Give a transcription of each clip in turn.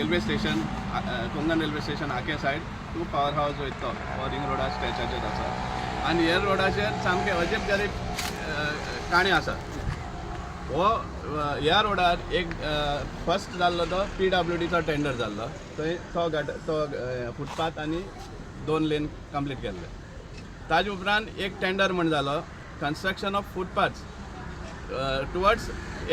Railway station, Konkan railway station आके side two power हावस वयता तो हो रिंग रोडा स्ट्रेचाचेर आसा. आनी ह्या रोडाचेर सामकें अजीब गरीब काणी आसा. हो ह्या रोडार एक फर्स्ट जाल्लो तो पीडब्ल्यूडीचो टेंडर जाल्लो. थंय तो गट तो फुटपाथ आनी दोन लेन कंप्लीट केल्ले. ताजे उपरांत एक टेंडर म्हण जालो, construction of footpath towards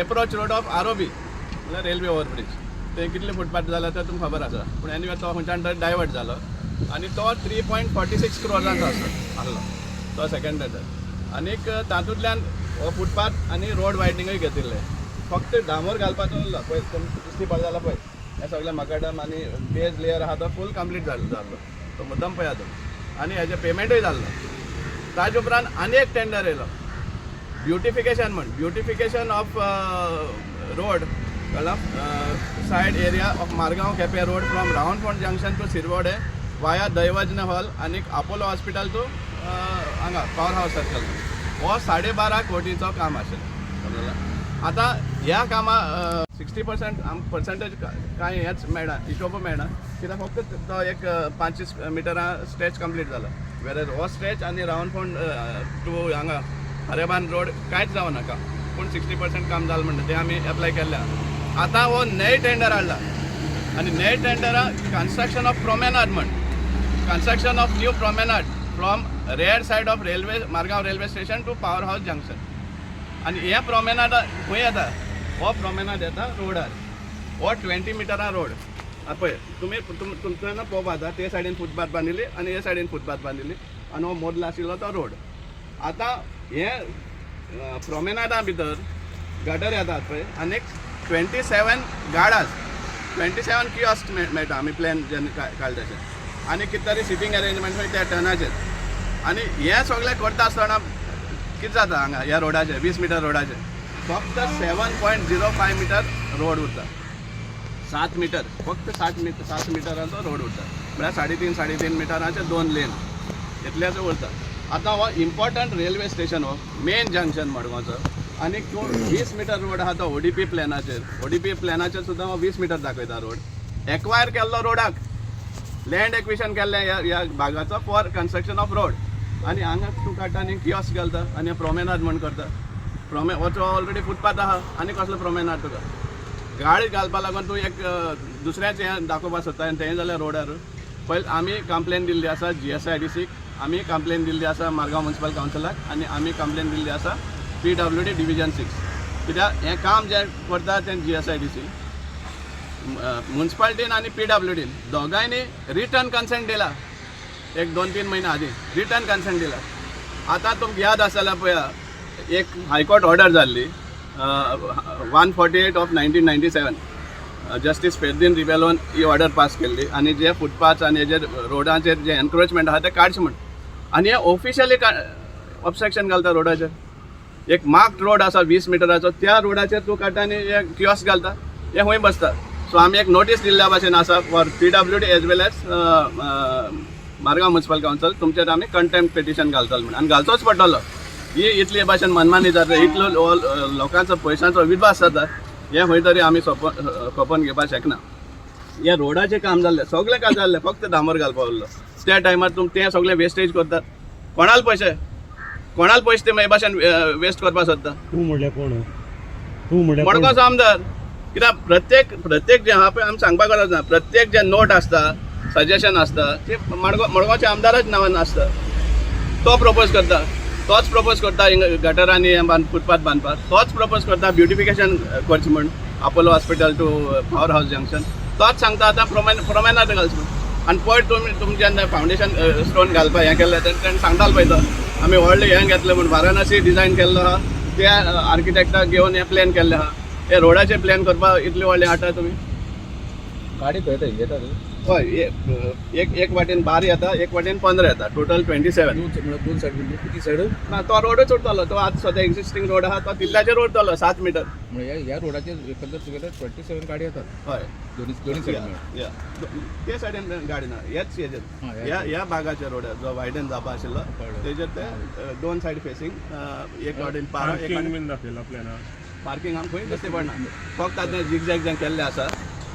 approach road of ROB, म्हणल्यार रेल्वे ओवरब्रीज. ते कितले फुटपाथ जाला ते तुमकां खबर आसा. पूण एनिवे, तो खंयच्यान तरी डायवर्ट जालो आनी तो 3.46 क्रोरांचो आसलो आहलो तो सेकंड टेंडर. आनीक तातूंतल्यान हो फुटपाथ आनी रोड वायडनिंगूय घेतिल्ले. फक्त डांबर घालपाचो उरलो. पळय, तुमकां दिश्टी पडटा जाल्यार पळय, हे सगळे मकाडम आनी बेज लेयर आहा तो फूल कंप्लीट जाल्लो जाल्लो तो मुद्दम पळया तुमी. आनी हेजें पेमेंटूय जाल्लो. ताजे उपरांत आनी एक टेंडर येयलो, ब्युटिफिकेशन म्हण, ब्युटिफिकेशन ऑफ रोड, कळ्ळा, side area of Margao Quepem road from Ravanfond junction to Sirvode via Daivajna hall आनी अपोलो हॉस्पिटल टू हांगा पावर हावस सर्कल. हो 12.5 कोटीचो काम आशिल्लें, समजलें? आतां ह्या कामा 60% आमकां पर्संटेज कांय हेंच मेळना, हिशोब मेळना, कित्याक फक्त तो एक 25 मिटरां स्ट्रेच कंप्लीट जाला. वेर हो स्ट्रेच आनी रावणफोंड टू हांगा अरेबान रोड कांयच जावना काम. पूण 60% काम जालें म्हणटा तें आमी एप्लाय केल्लें आहा. आतां हो नये टेंडर हाडला आनी नये टेंडरा कन्स्ट्रक्शन ऑफ प्रोमेनाड म्हण, construction of new promenade from rear side of railway Margao railway station to power house junction. आनी हे प्रोमेनाड खंय येता? हो प्रोमेनाड येता रोडार. हो 20 मिटरां रोड. पळय तुमी, तुमच्यान पळोवपा जाता, ते सायडीन फुटपाथ बांदिल्ली आनी हे सायडीन फुटपाथ बांदिल्ली आनी हो मदलो आशिल्लो तो रोड. आतां हे प्रोमेनाडा भितर गटर येतात पळय आनी 27 गार्डास, 27 कियोस्क मेळटा. आमी प्लॅन जेन्ना काडले तशें आनी कितें तरी सिटींग अरेंजमेंट त्या टर्नाचेर. आनी हें सगळें करता आसतना कितें जाता? हांगा ह्या रोडाचेर, 20 मिटर रोडाचेर फक्त 7.05 meter road उरता. 7 मिटर, फक्त 7 मिटर, 7 मिटरांचो रोड उरता. म्हळ्यार 3.5 3.5 मिटराचे दोन लेन इतल्याचो उरता. आतां हो इम्पॉर्टंट रेल्वे स्टेशन, हो मेन जंक्शन मडगांवचो. आनी तूं 20 मिटर रोड आहा तो ओडीपी प्लॅनाचेर, ओडीपी प्लॅनाचेर सुद्दां हो 20 मिटर दाखयता. रोड एक्वायर केल्लो, रोडाक लँड एक्विशन केल्लें ह्या ह्या भागाचो फॉर कन्स्ट्रक्शन ऑफ रोड. आनी हांगा तूं काडटा आनी कियोस्क घालता आनी प्रोमेनाद म्हण करता. प्रोमे हो ऑलरेडी फुटपाथ आहा, आनी कसलो प्रोमेनाद? तुका गाडी घालपा लागून तूं एक दुसऱ्याचें हें दाखोवपाक सोदता. आनी तें जाल्यार रोडार पयलीं आमी कंप्लेन दिल्ली आसा जीएसआयडीसीक, आमी कंप्लेन दिल्ली आसा मारगांव म्युन्सिपल कावन्सिलाक आनी आमी कंप्लेन दिल्ली आसा पीडब्ल्यूडी डिविजन 6. कित्याक हें काम जें करता तें जीएसआयडीसी, म्युन्सिपालिटीन आनी पीडब्ल्यूडीन दोगांयनी रिटन कन्सेंट दिला. एक दोन तीन म्हयने आदीं रिटन कन्सेंट दिला. आतां तुमकां याद आसा जाल्यार पळया, एक हायकोर्ट ऑर्डर जाल्ली, 148 of 1997. Justice Ferdino रिबेलोन he order pass केल्ली आनी जे फुटपाथ आनी हेजेर रोडाचेर जे एनक्रोचमेंट आहा ते काडचें म्हण. आनी हे ऑफिशियली ऑबस्ट्रक्शन घालता रोडाचेर. एक मार्क्ड रोड आसा 20 मिटराचो, त्या रोडाचेर तूं काडटा आनी हे कियोस्क घालता. हे खंय बसता? सो आमी एक नोटीस दिल्ल्या भाशेन आसा for PWD as well as Margao Municipal Council, तुमचेर आमी कंटेम्प्ट पिटिशन घालतले म्हणून. आनी घालचोच पडटलो. ही इतली भाशेन मनमानी जाता, इतलो लोकांचो पयशांचो विध्वंस जाता, हें खंय तरी आमी सोंपोन खपोवन घेवपाक शकना. हे रोडाचें काम जाल्लें, सगळें काम जाल्लें, फक्त डांबर घालपा उरलो. त्या टायमार तुम तें सगळें वेस्टेज करतात. कोणाल पयशे, कोणाल पयशे ते हे भाशेन वेस्ट करपाक सोदता? तूं म्हणल्यार कोण? तूं म्हणल्यार कोण? मडगांवचो आमदार. कित्याक प्रत्येक प्रत्येक जे आहा पळय, आमी सांगपाक गरज ना, प्रत्येक जे नोट आसता, सजेशन आसता, ते मडगांवच्या आमदाराच नांवान आसता. तो प्रपोज करता, तोच प्रपोज करता हिंगा गटरांनी हें बांद, फुटपाथ बांदपाक. तोच प्रपोज करता ब्युटिफिकेशन करचें म्हण Apollo Hospital to Power House junction. तोच सांगता आतां प्रोमेनाद घालचें म्हण. आनी पयर तुमी तुमी जेन्ना फावंडेशन स्टोन घालपाक हें केल्लें, तेन्ना तेणें सांगतालो पळय तो, आमी व्हडलें हें घेतलें म्हूण, वाराणसी डिजायन केल्लो आहा, त्या आर्किटेक्टाक घेवन हें प्लॅन केल्लें आहा. हे रोडाचें प्लॅन करपाक इतलें व्हडलें हाडटा तुमी. गाडी खंय येता? येता न्ही? हय, एक एक वाटेन 12 येता, एक वाटेन 15 येता, टोटल 27. दोन म्हणल्यार दोन सायड म्हणजे किती सायड? ना, तो रोडूच उरतलो. तो आतां सद्या एक्झिस्टींग रोड आहा तो तितल्याचेर उरतलो, 7 मिटर. म्हणजे ह्या ह्या रोडाचेर एकंदर तुगेले 27 गाडी येतात? हय. दोन्ही दोन्ही सायड मेळून? या, ते सायडीन गाडी ना, ह्याच हेजेर. हा, ह्या ह्या ह्या भागाच्या रोडार जो वायडन जावपा आशिल्लो कळ्ळें. तेजेर ते दोन सायड फेसींग, एक वाटेन 12, एक पार्किंग बीन दाखयला प्लॅनार? पार्किंग आमकां खंय दिसती पडना. फक्त आतां झिगझॅग जें केल्लें आसा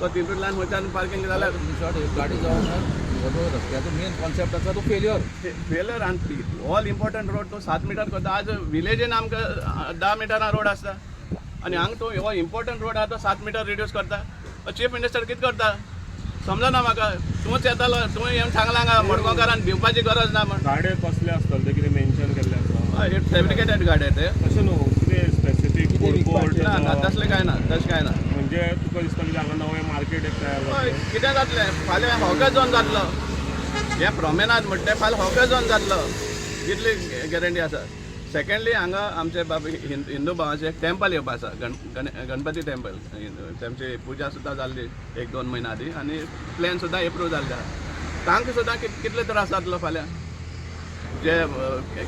तो तितूंतल्यान खंयच्यान पार्किंग जाल्यार इन शॉर्ट, एक गाडी जावन हो जो रस्त्याचो मेन कॉन्सेप्ट आसा तो फेल्युअर. फेलर. आनी ऑल इम्पॉर्टंट रोड तो 7 मिटर करता. आज विलेजीन आमकां 10 मिटरां रोड आसता आनी हांगा तूं हो इम्पॉर्टंट रोड आहा तो 7 मिटर रिड्यूस करता. चीफ मिनिस्टर कितें करता समजना म्हाका. तूंच येतालो, तूं येवन सांगलां हांगा मडगांवकारान भिवपाची गरज ना म्हण. गाडे कसले आसतले ते कितें मेन्शन केल्ले आसा? हय, फेब्रिकेटेड गाडे ते. तशें न्हू, कितें स्पेसिफीक कितें विकपाचें? ना ना, तसलें कांय ना, तशें कांय ना. म्हणजे तुका दिसता की हांगा नवें मार्केट एक तयार हय. जातलें? कितें जातलें फाल्यां? हॉकस झोन जातलो हें. प्रोमेनाद म्हणटा तें फाल्यां हॉकस झोन जातलो, इतली गॅरंटी आसा. सेकंडली, हांगा आमचे बाब हिंदू भावाचें एक टेम्पल येवपा आसा, गण गण गणपती टेम्पल. तेमची पुजा सुद्दां जाल्ली एक दोन म्हयन्या आदीं आनी प्लॅन सुद्दां एप्रूव जाल्ले आहा. तांकां सुद्दां कितले त्रास जातलो फाल्यां जे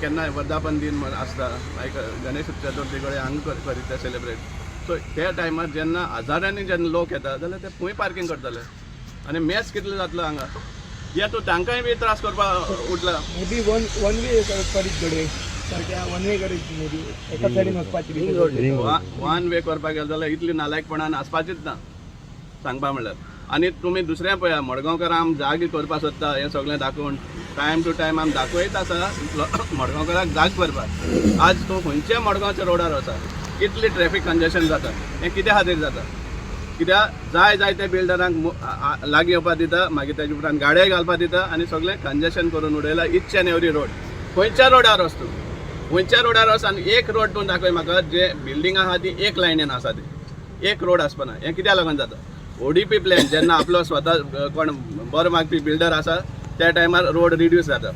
केन्नाय वर्धापन दिन म्हण आसता, लायक गणेश चतुर्थी कडेन हांगा करीत ते सेलिब्रेट. सो त्या टायमार जेन्ना हजारांनी जेन्ना लोक येता जाल्यार ते खंय पार्कींग करतले आनी मॅस कितलो जातलो हांगा? या तूं तांकांय बी त्रास करपाक उठला. May be one one way करीत घडये, सारक्या वन वे करीत, मे बी एका सायडीन वचपाची. रिंग. वन वे करपाक गेलो जाल्यार इतली नालायकपणान आसपाचीच ना सांगपा म्हणल्यार. आनी तुमी दुसरें पळया, मडगांवकार आम जाग करपाक सोदता हें सगळें दाखोवन. टायम टू टायम आमी दाखयत आसा मडगांवकाराक जाग करपाक. आज तूं खंयच्या मडगांवच्या रोडार वचा, कितली ट्रॅफिक कंजेशन जाता. हें कित्या खातीर जाता? कित्याक जाय जाय ते बिल्डरांक लागीं येवपा दिता, मागीर तेजे उपरांत गाडये घालपा दिता आनी सगळें कंजेशन करून उडयला इच एन एवरी रोड. खंयच्या रोडार वच तूं, खंयच्या रोडार वच आनी एक रोड तूं दाखय म्हाका जे बिल्डिंग आहा ती एक लायनीन आसा ती एक रोड आसपाना. हें कित्याक लागून जाता? ओडीपी प्लॅन जेन्ना आपलो स्वता कोण बरो मागपी बिल्डर आसा त्या टायमार रोड रिड्यूस जाता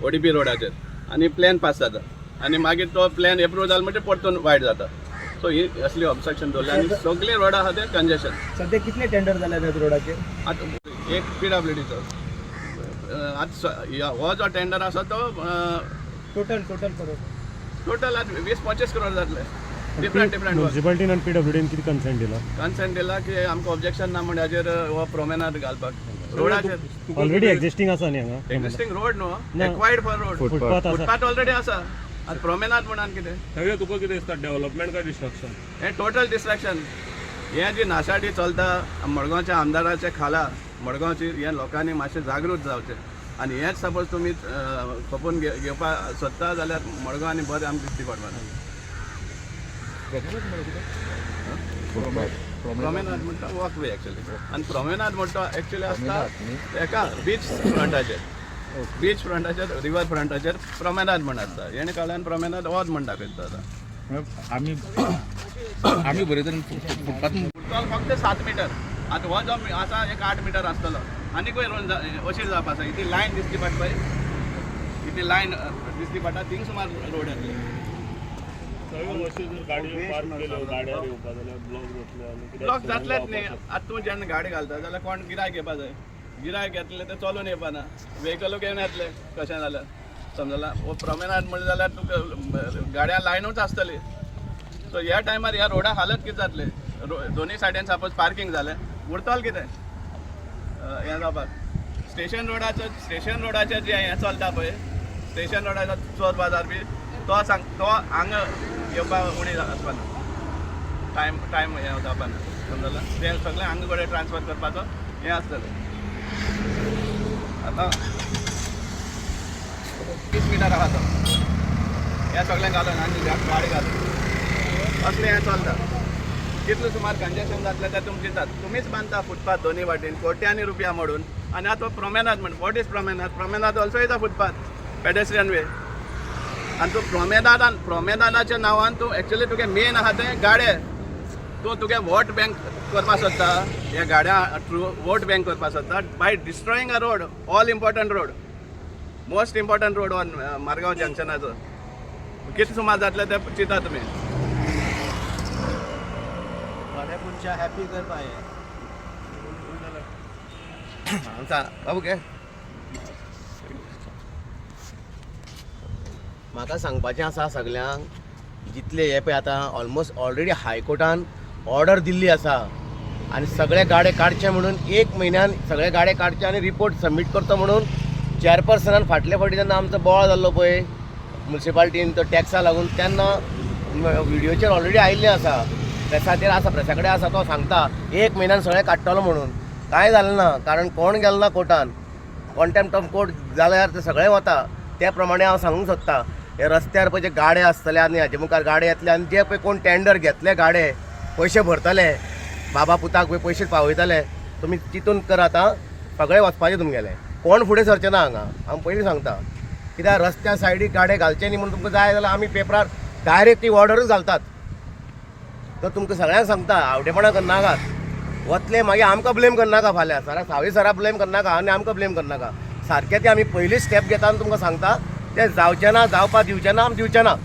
ओडीपी रोडाचेर आनी प्लॅन पास जाता आनी मागीर तो प्लॅन एप्रूव जालो म्हणटकीर परतून वायट जाता. सो ही असली ऑब्स्ट्रक्शन दवरली आनी सगळे रोडां आहा ते कंजेशन. सध्या कितले टेंडर जाले त्या रोडाचे? आतां एक पीडब्ल्यूडीचो आतां हो जो टेंडर आसा तो टोटल टोटल करून. टोटल आतां 20-25 करोड जातले डिफरंट डिफरंट. म्युन्सिपालिटीन आनी पीडब्ल्यूडीन कितें कन्सेंट दिला? कन्सेंट दिला की आमकां ऑब्जेक्शन ना म्हण हाजेर, हो प्रोमेनाद घालपाक रोडाचेर. ऑलरेडी एक्झिस्टींग आसा न्ही हांगा? एक्झिस्टींग रोड न्हू, ना. Acquired for road. फुटपाथ आसा. फुटपाथ ऑलरेडी आसा, आतां प्रोमेनाद म्हणून कितें? सगळें तुका कितें दिसता, डेव्हलपमेंट काय डिस्ट्रक्शन? हें टोटल डिस्ट्रक्शन. हें जी नाशाडी चलता मडगांवच्या आमदाराच्या खाला मडगांवची, हें लोकांनी मातशें जागृत जावचें आनी हेंच सपोज तुमी खपोवन घेवपाक सोदता जाल्यार मडगांव आनी बरें आमकां दिश्टी पडपाना. प्रोमेनाद म्हणटा वॉक वे एक्चुअली आनी प्रोमेनाद म्हणटा एक्चुअली आसता एका बीच फ्रंटाचेर. बीच फ्रंटाचेर, रिवर फ्रंटाचेर प्रोमेनाद म्हण आसता. हेणे काडल्यान प्रोमेनाद वच म्हण दाखयता आतां. आमी आमी बरे तरेन फुटपाथ फुटबॉल फक्त 7 मिटर. आतां हो जो आसा एक 8 मिटर आसतलो. आनीकूय रोड अशीर जावपा आसा. इतली लायन दिसली पडटा पळय, इतली लायन दिसली पडटा, थिंग सुमार रोड येतले. सगळे अशी जर गाडी पार्क केल्यो गाड्यार येवपा जाल्यार ब्लॉक जातले आनी कितें ब्लॉक accident जातलेच जावपाक न्ही. शकता. आतां तूं जेन्ना गाडी घालता जाल्यार कोण गिरायक येवपा जाय. गिरायक येतले ते चलोन येवपा ना, व्हेकलूय घेवन येतले कशें जाल्यार समजला. हो प्रोमेनाद म्हणलें जाल्यार तुका गाडयां लायनूच आसतली. सो ह्या टायमार ह्या रोडा हालत कितें जातले? दोनूय सायडीन सपोज पार्कींग जालें, उरतलें कितें हें जावपाक? स्टेशन रोडाचेर जें हें चलता पळय, स्टेशन रोडाचो चोर बाजार बी तो सांग, तो हांगा येवपाक उणी आसपाना, टायम टायम हें जावपाना समजला. तें सगळें हांगा कडेन ट्रान्सफर करपाचो हें आसतलें. आतां 30 मिटर आहा तो हें सगळें घालून आनी गाडी घालून असलें हें चलता. कितलें सुमार कंजेशन जातलें तें तुमचें चिंतात. तुमीच बांदता फुटपाथ दोनी वाटेन कोट्यांनी रुपया मोडून आनी आतां प्रोमेनाद म्हण. What is promenade? Promenade also is a footpath, pedestrian way. आनी तूं प्रोमेनादान, प्रोमेनादाच्या नांवान तूं एक्चुअली तुगे मेन आहा तें गाडे. तूं तुगे वोट बँक करपाक सोदता ह्या गाड्यां थ्रू, वोट बँक करपाक सोदता by destroying a road, all important road, most important road on Margao जंक्शनाचो. कितें सुमार जातलें तें चिंता तुमी. थोड्या मनशां हॅपी करपा हें बाबू घे. म्हाका सांगपाचें आसा सगल्यांक, जितले हे पळय आतां ऑलमोस्ट ऑलरेडी हायकोर्टान ऑर्डर दिल्ली आसा आनी सगळे गाडे काडचे म्हणून, एक म्हयन्यान सगळे गाडे काडचे आनी रिपोर्ट सबमीट करता म्हणून चॅरपर्सनान फाटले फावटी जेन्ना आमचो बोवाळ जाल्लो पळय मुन्सिपाल्टीन तो टॅक्सा लागून, तेन्ना व्हिडियोचेर ऑलरेडी आयिल्लें आसा. प्रेसाचेर आसा, प्रेसा कडेन आसा, तो सांगता एक म्हयन्यान सगळें काडटलो म्हणून. कांय जालें ना, कारण कोण गेलो ना कोर्टान. कॉन्टेम्प्ट ऑफ कोर्ट जाल्यार ते सगळें वता. त्या प्रमाणे हांव सांगूंक सोदता, हे रस्त्यार पळय जे गाडे आसतले आनी हाजे मुखार गाडे येतले आनी जे पळय कोण टेंडर घेतले, गाडे पयशे भरतले, बाबा पुताक पळय पयशे पावयतले, तुमी चिंतून करात आं. सगळें वचपाचें तुमगेलें, कोण फुडें सरचें ना हांगा, हांव पयलीं सांगता. कित्याक रस्त्या सायडीक गाडे घालचे न्ही म्हणून तुमकां जाय जाल्यार आमी पेपरार डायरेक्ट ती ऑर्डरूच घालतात. तर तुमकां सगळ्यांक सांगता, आवटेपणां करनाकात. वतले मागीर आमकां ब्लेम करनाका फाल्यां. सरा सावय सरा ब्लेम करनाका आनी आमकां ब्लेम करनाका. सारकें तें आमी पयलींच स्टेप घेता आनी तुमकां सांगता, तें जावचें ना, जावपा दिवचें ना, आमी दिवचें ना.